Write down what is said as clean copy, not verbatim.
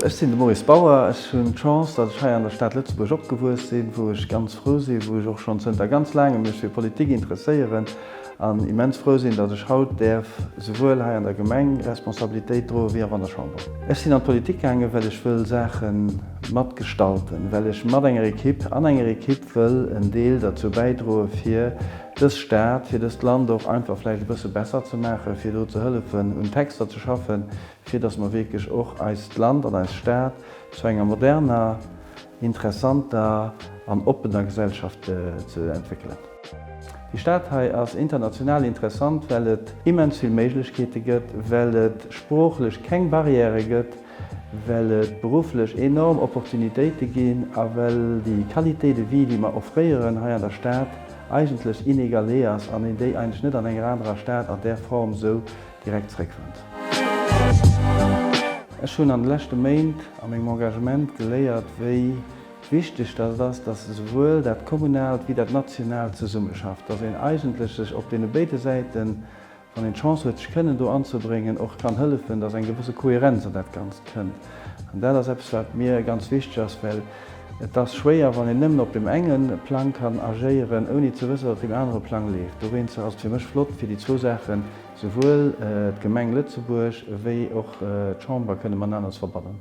Ech sinn de Maurice Bauer. Ech hunn d'Chance, datt ech hei an der Stad Lëtzebuerg opgewuess sinn, wou ech ganz frou sinn, wou ech och schonn zënter ganz laangem mech fir Politik interesséieren an immens frou sinn, datt ech haut däerf souwuel hei an der Gemeng Responsabilitéit droe wéi och an der Chamber. Ech sinn an d'Politik gaangen, well ech wëll Saache matgestalten, well ech mat enger Ekipp, an enger Ekipp wëll en Deel derzou bäidroe fir dës Stad, fir dëst Land och einfach vläicht e bësse besser ze maachen, fir do ze hëllefen un Texter ze schaffen, fir dass mer wierklech och eist Land an eis Stad zu enger moderner, interessanter an oppener Gesellschaft ze entwéckelen. Déi Stad hei ass international interessant, well et immens vill Méiglechkeete gëtt, well et sproochlech keng Barrièrë gëtt, well et berufflech enorm Opportunitéite ginn a well déi Qualité de vie, déi mer offréieren hei an der Stad, eigentlech inégalée ass an een déi eigentlech net an enger anerer Stad an där Form esou direkt zréckfënnt. Ech hunn an de leschte Méint a mengem Engagement geléiert, wéi wichteg dat et ass, dass esouwuel dat Kommunaalt wéi dat Nationaalt zesummeschafft, dass een eigentlech sech op deene béide Säiten, wann een d'Chance huet, sech kënnen do anzebréngen, och kann hëllefen, dass eng gewësse Kohärenz an dat Ganzt kënnt. An dat ass eppes, wat mir ganz wichteg ass, well et ass schwéier, wann een nëmmen op deem enge Plang kann agéieren, ouni ze wëssen, wat op deem anere Plang leeft. Dowéinster ass et fir mech flott, fir déi zwou Saachen Souwuel d'Gemeng Lëtzebuerg wéi och d'Chamber kënne matenaner ze verbannen.